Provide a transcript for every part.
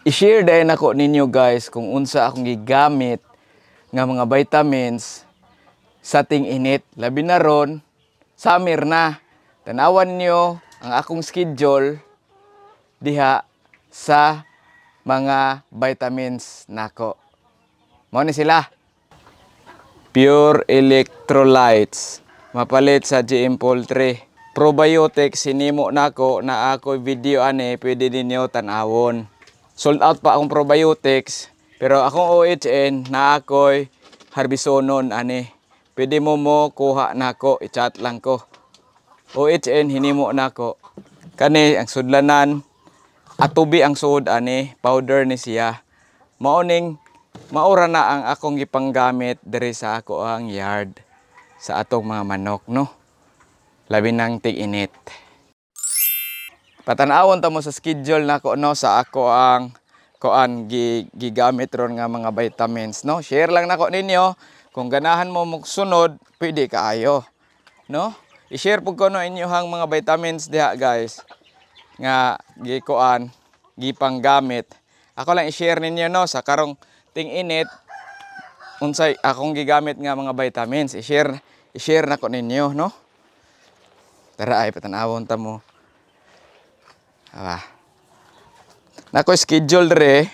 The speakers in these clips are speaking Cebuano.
I-share dayon nako ninyo, guys, kung unsa akong gigamit nga mga vitamins sa ting-init. Labi na ron, summer na. Tanawan niyo ang akong schedule diha sa mga vitamins nako. Mao ni sila. Pure electrolytes. Mapalit sa GM Poultry. Probiotics, hinimo nako na ako video ani, pwede ninyo tan-awon. Sold out pa akong probiotics, pero akong OHN na ako'y harbisonon ani. Pwede mo mo kuha nako, i-chat lang ko. OHN hinimo nako. Kani ang sudlanan, atubi ang sud ani, powder ni siya. Mao ning maura na ang akong gipanggamit diri sa ako ang yard sa atong mga manok, no. Labi nang tig-init. Patanawon ta mo sa schedule nako, no, sa ako ang kuan gigamit ron nga mga vitamins, no. Share lang nako ninyo. Kung ganahan mo sunod, pwede kaayo, no. I-share pud ko no inyohang mga vitamins diha, guys, nga gikuan, gipanggamit. Ako lang i-share ninyo, no, sa karong ting-init unsay akong gigamit nga mga vitamins. I-share nako ninyo, no. Tara ay patanawon ta mo. Ah. Nako schedule dire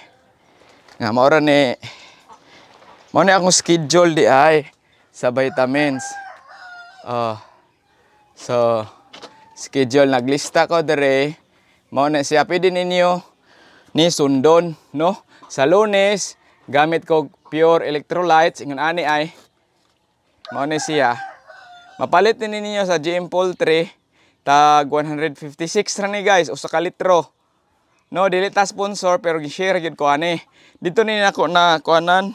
nga maura ni mao ni akong schedule di ay sa vitamins. Oh. So, schedule, naglista ko dire. Mao na siya, pwede ninyo ni sundon, no? Sa Lunes, gamit ko pure electrolytes, ingon ani ay. Mao ni siya. Mapalit ni ninyo sa GM Poultry, tag 156 ra ni, guys, usa ka litro. No, dili ta sponsor pero gi-share gyud ko ani. Dito ni nako na kuanan,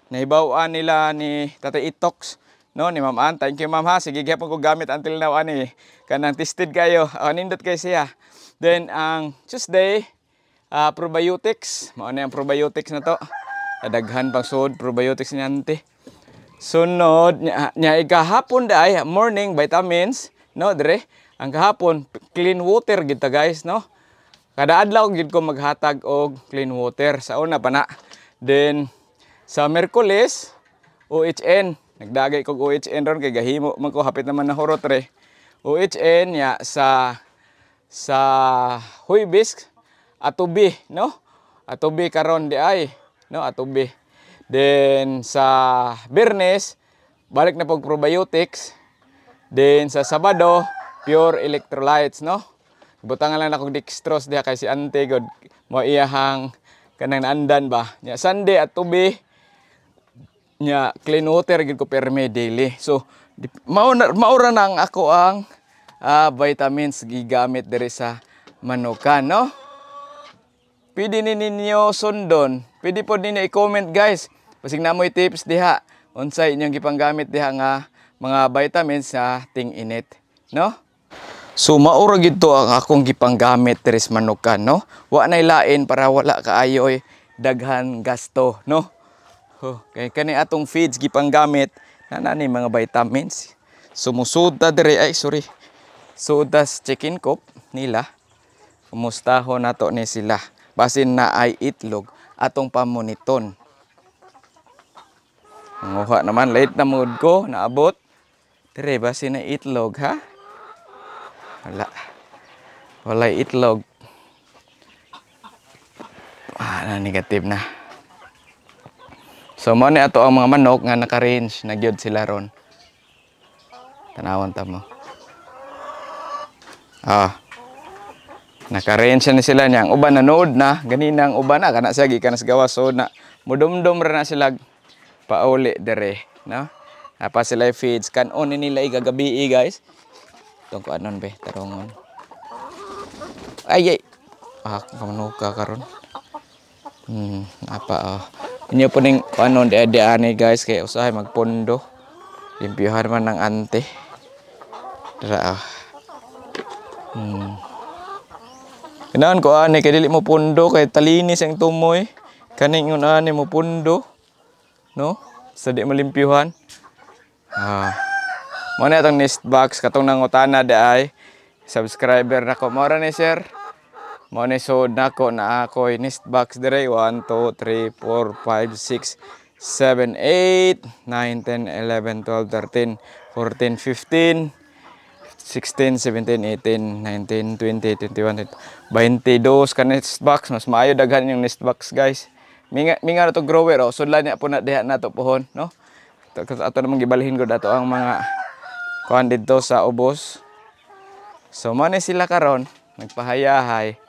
nahibaw-an nila ni Tatay Itox, no, ni Ma'am Ann. Thank you, Ma'am, ha. Sige gyapon ko gamit until now ani. Kanang tested kayo. Oh, nindot kay siya. Then ang Tuesday, probiotics. Mao na ang probiotics na to. Daghan pang sud probiotics ni ante. Sunod nya ikahapon day, morning vitamins, no, dire. Ang kahapon clean water gid ta, guys, no. Kada adlaw gid ko maghatag og clean water sa una pa na. Then sa Merkules, OHN, nagdagay kog OHN ron kay gahimo man ko, hapit naman na hurot re. OHN nya sa Huybis, atubi, no? Atubi karon di ay, no, atubi. Then sa Biyernes, balik na pog probiotics. Then sa Sabado, pure electrolytes, no? Butangan lang akong dextrose diha kay si ante god mo iyahang kanang naandan ba. Nya Sunday atubi, nya clean water gid ko perme daily. So mao na, maura na ang ako ang vitamins gigamit diri sa manukan, no? Pwede ni ninyo sundon. Pwede po ninyo i-comment, guys. Basig na mo'y tips diha. Unsay inyong gipanggamit diha nga mga vitamins sa ting-init, no? So maura gid to ang akong gipanggamit diri sa manukan, no? Wa nay lain para wala kaayoy daghan gasto, no? Oh, kay kani atong feeds gipanggamit na nani mga vitamins. Sumusud ta diri ay, sorry. Sud ta sa chicken coop nila. Kumustaho nato ni sila. Basin na ay itlog atong pamuniton. Manguha naman, late na mood ko, naabot. Dire, basin na itlog, ha? Wala. Wala itlog. Ah, na negative na. So, mo ni ato ang mga manok nga naka-range na gyud sila ron. Tanawan ta mo. Ah. Naka-range na sila niya. Ang uban nanood na, ganina ang uban na kana siya gikan sa gawas, so na mudumdum ra na sila pauli dire, no? Apa sila feeds kanon ni nila igagabi, guys. Itong kuanon be, tarongon. Ay ay. Ah, kamanuka karon. Apa oh. Inyo po ning kuanon di di ani, guys, kay usahay magpondo. Limpyohan man ng ante. Dara ah. Kinaon ko ani kay dili mo pundo kay talinis ang tumoy. Kaning yun ani mo pundo. No? Sa di malimpyuhan. Ah. Mo na itong nest box katong nangutana di ay subscriber nako. Mao ra ni, sir. Mao ni sud nako na ako'y nest box dire: 1, 2, 3, 4, 5, 6, 7, 8, 9, 10, 11, 12, 13, 14, 15, 16, 17, 18, 19, 20, 21, 22 ka nest box. Mas maayo daghan yung nest box, guys. Minga minga na to grower oh. Sudlan niya po na diha nato pohon, no? Ato namang gibalhin ko dato ang mga kuan didto sa ubos. So mao ni sila karon nagpahayahay.